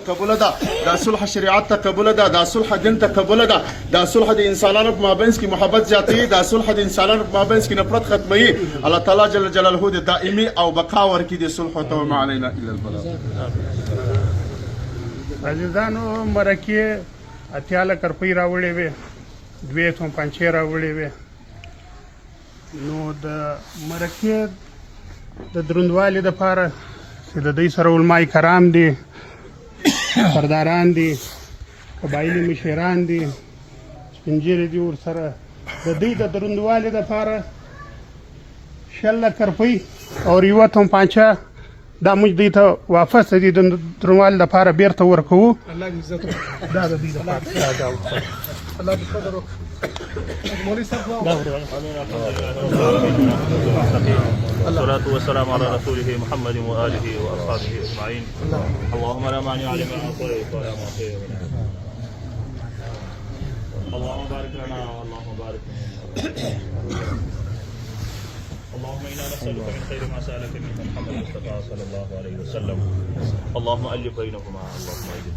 قبول ده، دا صلح شریعت ته قبول ده، دا صلح دین ته قبول ده، دا صلح د انسانانو په مابینځ کې محبت زیاتوي، دا صلح د انسانانو په مابینځ کې نفرت ختموي. الله تعالی جل جلاله د دائمي او بقا ورکړي د صلح ته. وما علينا الا البلاغ. عزیزانو، مرکې 80 لکه روپۍ راوړې وې، دوې توپانچې راوړې وې. نو د مرکې د دروندوالي دپاره چې د دوی سره علماء کرام دي، سرداران دي، قبایلي مشران دي، سپینږیري دي ورسره، د دوی د دروندوالي دپاره 20 لکه روپۍ او یوه توپانچه دا موږ دوی ته واپس د دې د دروندوالي دپاره بیرته ورکوو. الله دې عزت وکړي. دا د دوی دپاره دا ورسره. الله دې قدر وکړي. مولوي صاحب، دعا دا ورسره. والصلاة والسلام على رسوله محمد وآله وأصحابه أجمعين. اللهم لا مانع لما أعطيت ولا معطي ولا اللهم بارك لنا، اللهم بارك لنا. اللهم إنا نسألك من خير ما سألك منه محمد المصطفى صلى الله عليه وسلم. اللهم ألف بينهما، اللهم ألف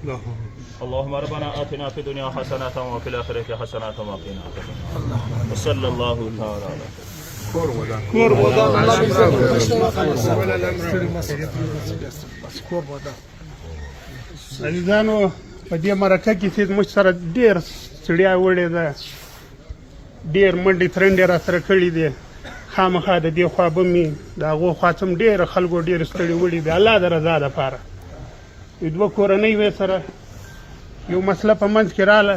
بينهما. اللهم ربنا آتنا في الدنيا حسنة وفي الآخرة حسنة وقنا عذاب النار. وصلى الله تعالى على کور ودان. الله دې عزت وکړي. کور ودان. عزیزانو، په دې مرکه کې چې موږ سره ډېر ستړیا وړې ده، ډېر منډې ترنډې را سره کړې دي، خامخا د دې خوا به مې د هغو خوا څم ډېر خلکو ډېر ستړي وړي دي. الله د رضا دپاره یو دوه کورنۍ وې سره یو مسله په منځ کې راله،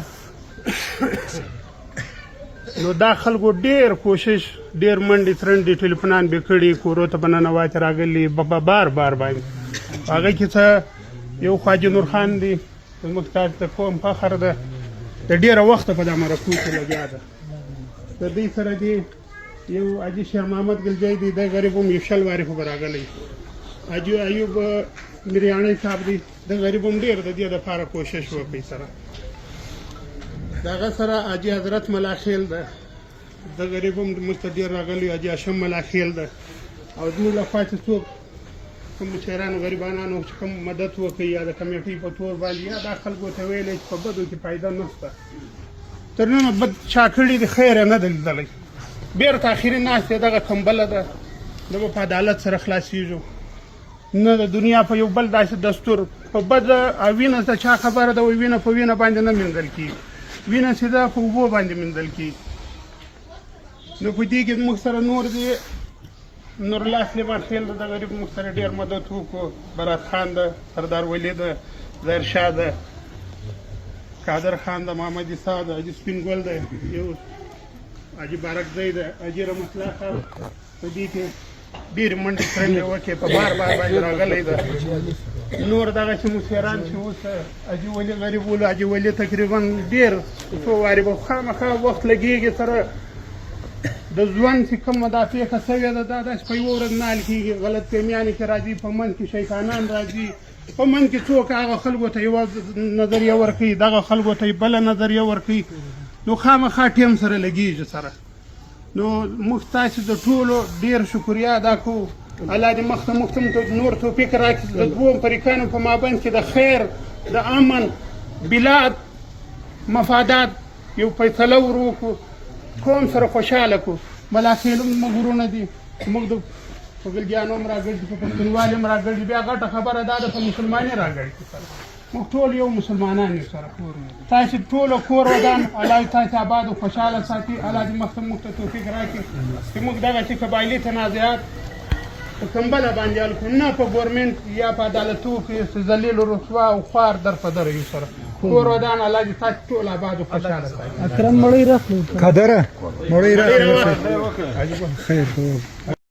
نو دا خلکو ډېر کوشش، ډېر منډې ترنډې، ټلیفونان به کړي، کورو ته به ننواتې راغلي بار بار باندې. هغه کې څه یو خواجه نور خان دی، زموږ تاسو د قوم فخر ده، د ډېره وخته په دا مرکو کې لګیا ده. د دوی سره دی یو حاجي شیر محمد ګلجی دی، د غریب هم یو 20 وارې خو به راغلی. حاجي ایوب میریاڼی صاحب دی، د غریب هم ډېر د دې دپاره کوشش وکړي. سره دغه سره حاجي حضرت ملاخیل ده، د غریب هم موږ ته ډېر راغلی. حاجي هاشم ملاخیل ده. او زموږ له خوا چې څوک کوم مشرانو غریبانانو چې کوم مدد وکړي یا د کمیټې په تور باندې یا دا خلکو ته ویلی چې په بدو کې فایده نشته، تر ننه بد چا کړي دي، خیر یې نه دی لیدلی. بیرته اخري ناستې دغه کمبله ده، د به په عدالت سره خلاصېږو، نه د دنیا په یو بل داسې دستور. په بد او وینه د چا خبره ده، وایي وینه په وینه باندې نه مینځل کېږي، وینه چې ده په اوبو باندې مینځل کېږي. نو په دې کې موږ سره نور دي، نورالله سلیمان خیل ده، د غریب موږ سره ډېر مدد وکړو، برات خان ده، سردار ولي ده، ظاهر شاه ده، قادر خان ده، محمد عیسی ده، حاجي سپین ګل ده، یو حاجي بارکزی ده، حاجي رحمت الله خان په دې کې ډېرې منډې ترنډې وکړې، په بار بار باندې راغلی ده. نور دغه چې مشران چې اوس حاجي ولي غریب ولو، حاجي ولي تقریبا ډېر څو وارې به خامخا وخت لګېږي. سره د ژوند چې کومه دا پېښه سوې ده، دا داسې په یوه ورځ نه حل کېږي. غلط فهمیانې کې راځي، په منځ کې شیطانان راځي، په منځ کې څوک هغه خلکو ته یوه نظریه ورکوي، دغه خلکو ته بله نظریه ورکوي، نو خامخا ټیم سره لګېږي سره. نو موږ تاسې د ټولو ډېر شکریه ادا کوو. الله دې مخته موږ ته نور توفیق راکړي چې د دوو فریقانو په مابین کې د خیر، د امن، بلاد مفادات یو فیصله ور وکړو، قوم سره خوشحاله کړو. ملاخیل هم زموږ وروڼه دي، موږ د په ګلګیانو هم راګرځي، په پښتونوالي هم راګرځي، بیا غټه خبره دا ده په مسلمانۍ راګرځي. سره موږ ټول یو مسلمانان یو. سره تاسې ټولو کور ودان، الله دې تاسې آباد او خوشحاله ساتي. الله دې مخته موږ ته توفیق راکړي چې موږ دغسې قبایلي تنازعات په کمبله باندې حل کړو، نه په ګورنمنټ یا په عدالتو کې چې ذلیل، رسوا او خوار در په در یو. سره کور ودان، الله دې تاسې ټول آباد او خوشحاله ساتي. اکرم، مړی راخلو. قادره، مړی راخلو. خیر.